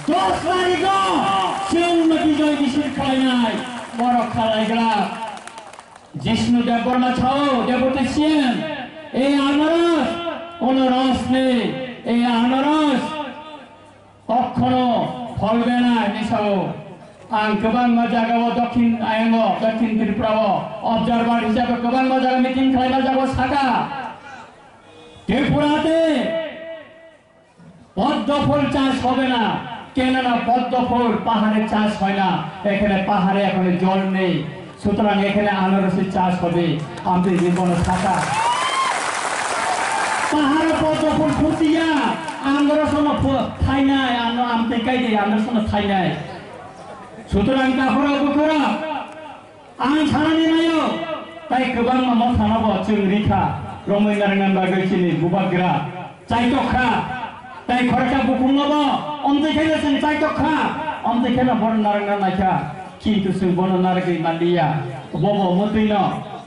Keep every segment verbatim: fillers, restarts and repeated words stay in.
Dos tarigo chwng no bijoy misil khlainai, borok khlaigra. Jishnu Debbarma sao, Deputy C M, ei anaros, ono rosni, ei anaros, kokhono pholbena hinwi sao. Ang kwbangma jagao Dokhin Ayango, Dokhin Tripurao observer hisabe kwbangma jaga meeting khlaima jagao saka. Tripurate পদ্ম ফুল চাষ হবে না, কেননা পদ্ম ফুল পাহাড়ে চাষ হয় না, এখানে পাহাড়ে এখন জল নেই, সুতরাং এখানে আনারসের চাষ হবে। আমি জীবন থাকা পাহাড়ে পদ্ম ফুল ফুটিয়া আনারস থাইনায়, আমতে কাইদে আনারস থাইনায়। সুতরাং কাপড় বুকুরা Ang sanani naio, tai kwbangma mothano bo chwng rikha, romwi narwkna bagwi chini bubagra chaitok kha, tai khoroksa bukhukno bo omtwi kheno chwng chaitok kha, omtwi kheno bono narwkna naikha, kintu chwng bono narwgwi manliya. Bobo mwtwino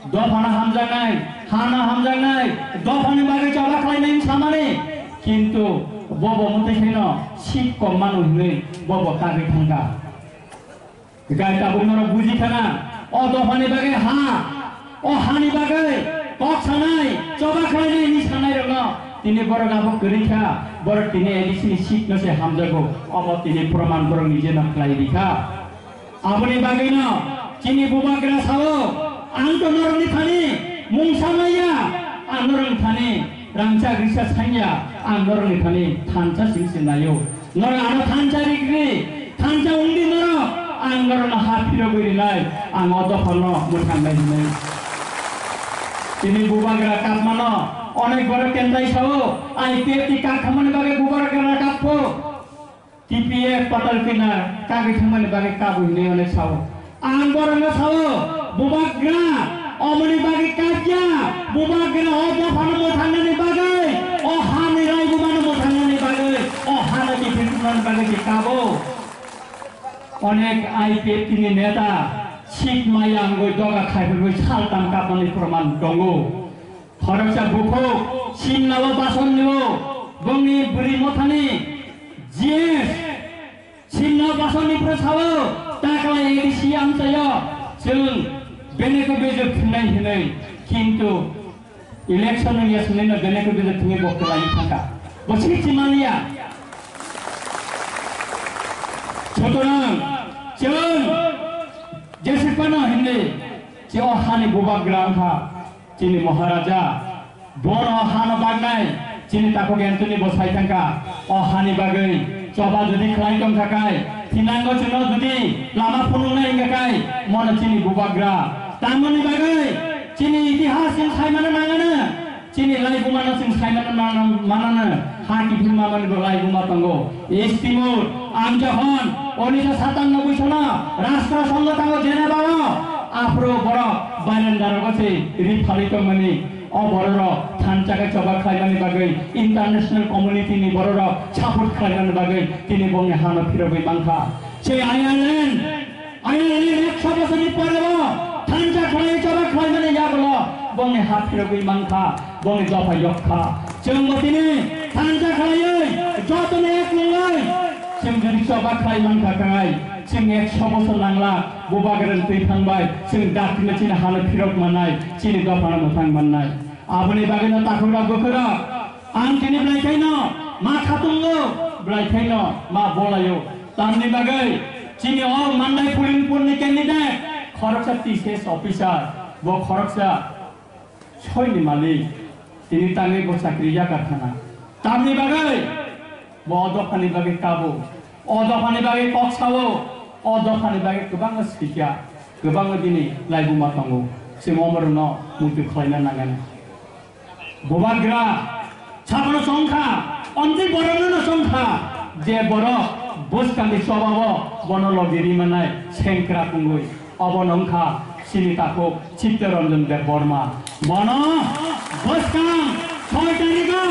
dophano hamjaknai, hano hamjaknai, dophani bagwi choba khlainai wng samani, kintu bobo mwtwi kheno seat kom mano hwnwi bobo kagwi thangkha. Gai tabuk norok buji khana, o dophani bagwi ha, o hani bagwi kok sanai, choba khlainai ni sanai rokno tini borok abo kwrwi kha, borok tini A D C ni seat no se hamjago, obo tini proman borok nije no khlai rikha. Aboni bagwi no chini bubagra sao, ang to norok ni thani mungsa maya, ang norok ni thani rangchak risa sanya, ang norok ni thani thansa sing se naio. Norok ano thansa rikri, thansa wngdi norok, ang norokno ha phirogwi rinai, ang o dophano mwthangnai hwnwi. Tini bubagra kapmano onek borok kendai sao, I P F T kak thangmani bagwi bubagra kapkho, T P F patal kina kagwi thangmani bagwi kabo hwnwi onek sao. Ang borokno sao, bubagra, omoni bagwi kapya, bubagra o dophano mwthangnani bagwi, o hani raigumano mwthangnani bagwi, o hano kiphilmani bagwi se kabo. Onek I P F T ni neta seat maya wngwi doga khaiphilwi saltam kapmani proman tongo. Khoroksa bukhuk Simla o bason nio bongni bwrwi mothani G S Simla o bason ni phra sao takla A D C amchaio chwng beneko bejok thwngnai hwnwi, kintu election wngya swngnai no beneko bejok thwngwi bo kwlai thangkha, bo swi chimaniya. Sutorang chwng jesipano hwnwi che o hani bubagra wngkha. Chini Maharaja, bono hano bagnai, chini takhuk Anthony bo sai thangkha, o hani bagwi choba jodi khlai tongkha kai, thinango chwngno jodi lama phunuknai wngkha kai, mono chini bubagra. Tamoni bagwi chini itihas chwng saimano nangano, chini laibumano chwng saimano nang-, manano, ha kiphilma manwi bo laibuma tongo. Istimur, ang jokhon unisho satannobboi sono Rashtra Sangha tango Geneva o, aphuru borok bairandar rogo se ri phalwi tongmani, o bororok thansa khe choba khlaimani bagwi international community ni bororok support khlaimani bagwi tini bongni hano phirogwi mankha. Se Ireland, Ireland ekso bosorni pore bo thansa khlai choba khlaimani yagulo bongni ha phirogwi mankha, bongni dopha yok kha. Chwng bo tini thansa khlaiwi jotoni ek wngwi chwng jodi choba khlai mankha khlai, chwng ekso bosor nangla, bubagra twi thangbai, chwng dakti no chini hano phirok mannai, chini dopha no mwthang mannai. Aboni bagwi no takhukrok bwkhwrok, ang tini belai khaino ma khatungo, belai khaino ma bolayo. Tamni bagwi chini o Mandai Pulinpur ni candidate khoroksa T C S officer, bo khoroksa soini malik, tini tangwi bo chakri ya karkhana. Tamni bagwi bo o dophani bagwi kabo, o dophani bagwi kok sao, o dophani bagwi kwbangma sikya, kwbangma bini laibuma tongo. Chwng omorokno muitu khlaina nangani. Bubagra sabono chongkha, omtwi borokno no chongkha, je borok bwskangni chobao bono logi ri manai sengkrak wngwi. Obo no wngkha chini takhuk Chittaranjan Debbarma. Bono bwskang soi tarigo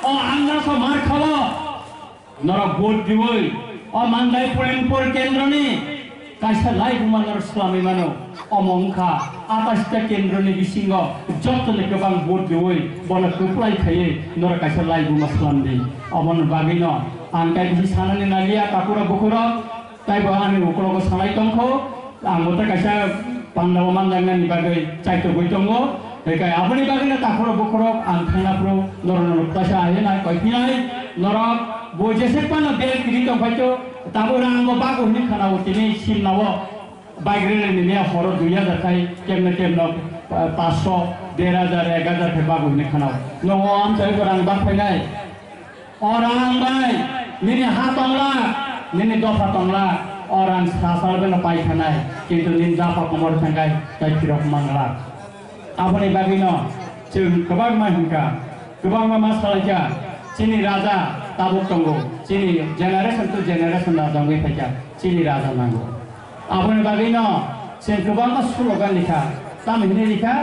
o Angarsa Markhao norok vote diwi o Mandai Pulinpur kendroni kaisa laibuma norok swlamwi mano. Omo wngkha atais ta kendroni bisingo jottoni kwbang vote riwi bono kwplai khaiwi norok kaisa laibuma slam di. Oboni bagwino ang kaibisi sanani naliya takhurok bukhurok, taibo ani ukologo sanai tongkho, ang bo ta kaisa pandao manjaknani bagwi chaitogwi tongo. Tei kai aboni bagwino takhurok bukhurok ang thangna phuru norokno kaisa ahinai koiphinai norok bo jesek phano bel kiri tongphaikho, tabo rangbo bago hinwi khanao tini simnao. Bike rally ni miya horo dui hajar khai kemne kemno, ah, paanch sho, der hajar, ek hajar khai babu hinwi khanao. Nongo amchai bo rang bak phainai. O rang bai nini ha tongla, nini dopha tongla, o rang sa sal beno pai khanai. Kintu nini dopha komor thangkai tai phirok mangla. Aboni bagwino chwng kwbangma hinkha, kwbangma ma salaikha, chini raja tabuk tongo, chini generation to generation raja wngwi phaikha, chini raja nango. Aboni bagwino chwng kwbangma slogan likha, tamo hinwi likha,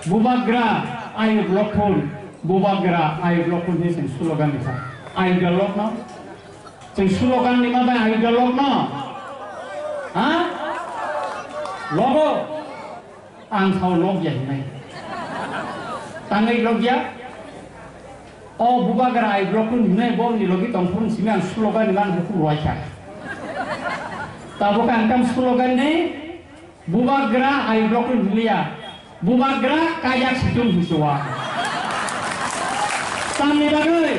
"Bubagra ayuk lokhun, bubagra ayuk lokhun" hinwi chwng slogan likha. Ayuk lokhno, chwng slogan lima bai ayuk lokhno, ha? Logo. Ang sao logya hinai. Tangwi logya? O bubagra ai blokhun hinai bongni logi tongphuru simi ang slogan ni man bukhuk ruaikha. Tabuk ang kam slogan di bubagra ai blokhun hinliya. Bubagra kaijak situng hinsuwa. Tamni bagwi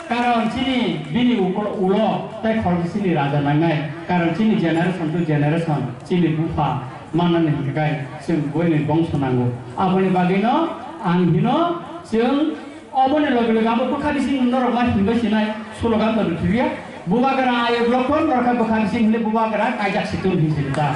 karon chini bini ulo tei khoroksa chini raja nangnai. Karon chini generation to generation chini bupha manani hinkhe kai chwng buini bongso nango. Aboni bagwino ang hino chwng oboni loge loge abo bwkha bising norok ma hinbai sinai slogan to rwthwkya. Bubagra ayuk lokhon norokha bwkha bising hinwi bubagra kaijak situng hinwi sinita.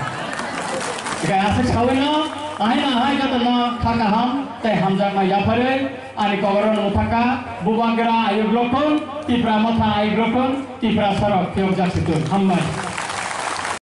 Hinkhe aswk sawino ahai no ahai jotono kha kaham tei hamjakma yapharwi ani koborokno muthaka bubagra ayuk lokhon Tipra motha ayuk lokhon Tipra sorok phiyokjak situng hambai.